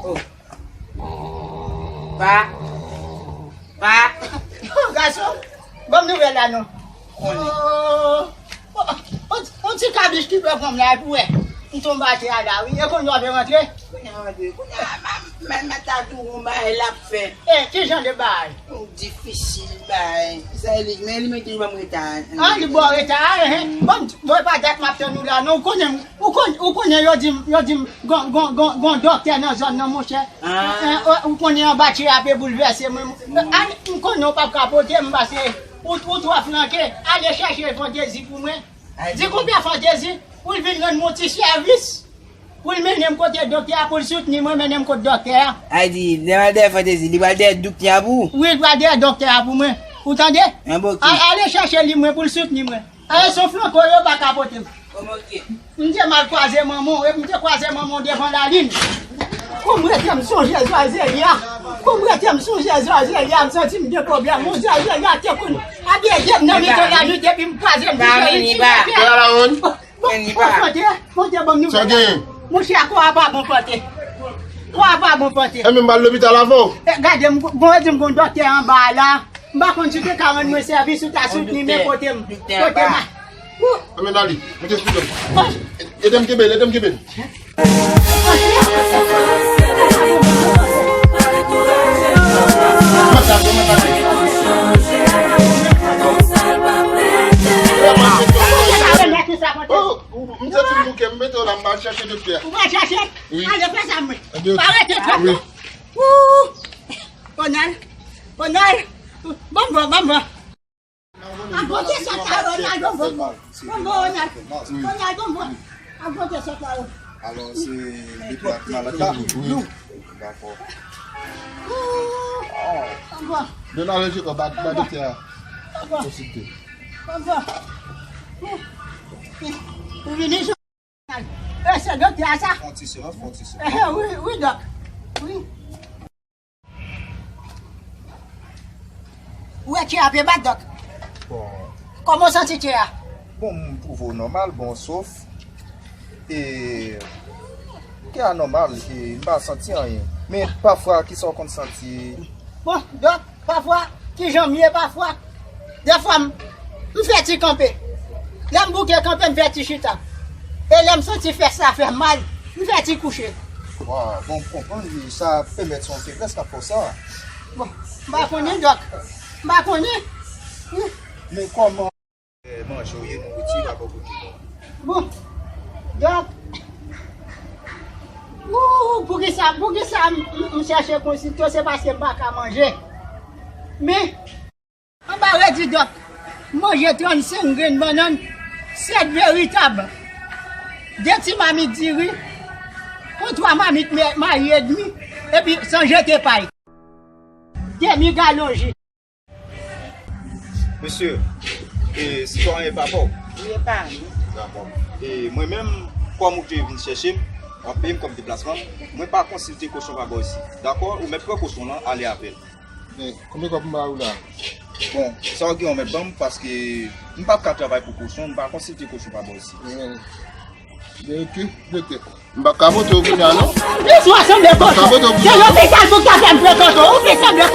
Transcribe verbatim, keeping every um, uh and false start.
Oh. Pa. Pa. Oh, gason, bon nouvèl la non. Konnen. Oh, oh, oh, yon ti kabich ki pè pran m la, epi wè. M tonbe atè a la, wi. E kounye a w ap rantre? Kounye a rantre. Kounye a, m, m, m ta di w yon bagay l ap fè. Eh, ki jan de bagay? Yon difisil bagay. Sa e li, men li menm ki ban m reta a. Ah, li ba w reta a, eh, eh. Bon, bon, e pa dat m ap tann ou la, non. Ou konnen, ou kon-, ou konnen yo di m, yo di m, gon, gon, gon, gon doktè nan zòn nan, monchè. Ah. Eh, ou, ou konnen anba tire a ap boulvèse mwen. Ah, m konnen w p ap ka pote m, paske ou, ou twò flanke. Ale chèche fantezi pou mwen. Di konbyen fantezi pou l vin rann mwen ti sèvis. Pou l mennen m kote doktè a, pou l soutni mwen, mennen m kot doktè a. Ay di, lè m al dèyè fantezi, li pral dèyè doktè a pou ou? Wi, li pral dèyè doktè a pou mwen. Ou tande? An bon, ok. A-, ale chèche li mwen pou l soutni mwen. Ale, se yon flanko yo pa ka pote m. M te mal kwaze manman w, epi m te kwaze manman w devan lalin. Kou m rete m sonje Zwazelya. Kou m rete m sonje Zwazelya, m santi m gen pwoblèm. Yon Zwazelya te konn ap ede m nan mitan lannwit, epi m kwaze m. Bon, bon, Pante, Pante, ban m nouvèl la. Monchè, kò a pa bon, Pante. Kò a pa bon, Pante. Enben m pral lopital avè w. Eh, gade m, bon, di m gon doktè anba a la. M pa konn si w te ka rann mwen sèvis, ou ta soutni men kote m. Kote m a. Anmèn ali, mwen te esplike m. Ede m kenbe l, ede m kenbe l. Oh, m te fin bouke, m mete w la, m al chèche doktè a. Ou pral chèche? Wi. Ale fè sa mwen. Pa rete twòp. Wi. Wou! Ronald, Ronald, bon, bon, bon, bon. Ap monte sòt la, Ronald, bon, bon. Bon, bon, Ronald. Ronald, bon, bon. Ap monte sòt la, Ronald. Alò, se depi ak malad la? Wi. Dakò. Bon, bon. Donald Jacob, ba, ba doktè a konsilte. Bon, bon. Ou vini, Ronald? Eh, se doktè a sa? Fon ti sirop, fon ti sirop. Eh, wi, wi, dòk. Wi. Ou wè kè a ap bat, dòk? Bon. Kòman w santi kè a? Bon, m twouve w nòmal, bon, sof. E, kè a nòmal, e, m pa santi anyen. Men pafwa, kisa w konn santi? Bon, dòk, pafwa, kijan m ye pafwa? Dèfwa, m, m fè ti kanpe. Lè m bouke kanpe, m fè ti chita. E lè m santi fès la fè m mal, m fè ti kouche. Wa, bon, m konprann, wi, sa pèmèt se yon feblès k ap fè w sa. Bon, m pa konnen, dòk. M pa konnen. Men kòman, eh, manje w ye, nouriti, la bò kote w? Bon, dòk. Wou, poukisa, poukisa m, m, m chèche konsilte w, se paske m pa ka manje. Men, anba redi dòk, m manje trannsenk grenn bannann, sèt veritab, de ti mamit diri, yon twa mamit me-, mayi edmi, epi san jete pay. Demi galon ji. Mesye, e, sitwayen e papa w? Wi, e pa m. Dakò. E mwen menm, kòm ou te vin chèche m, w ap peye m kòm deplasman, mwen pa konsilte kochon pa bò isi. Dakò? Ou mèt pran kochon lan, ale avè l. Men, konbyen kòb m ba ou la? Bon, sa w gen, w mèt ban m, paske m p ap ka travay pou kochon, m pa konsilte kochon pa bò isi. Men, men, ki doktè? M p ap ka pote w kounye a, non. Li sou asanble kochon. Se lopital pou k ta fè m frekante w. Ou vin sanble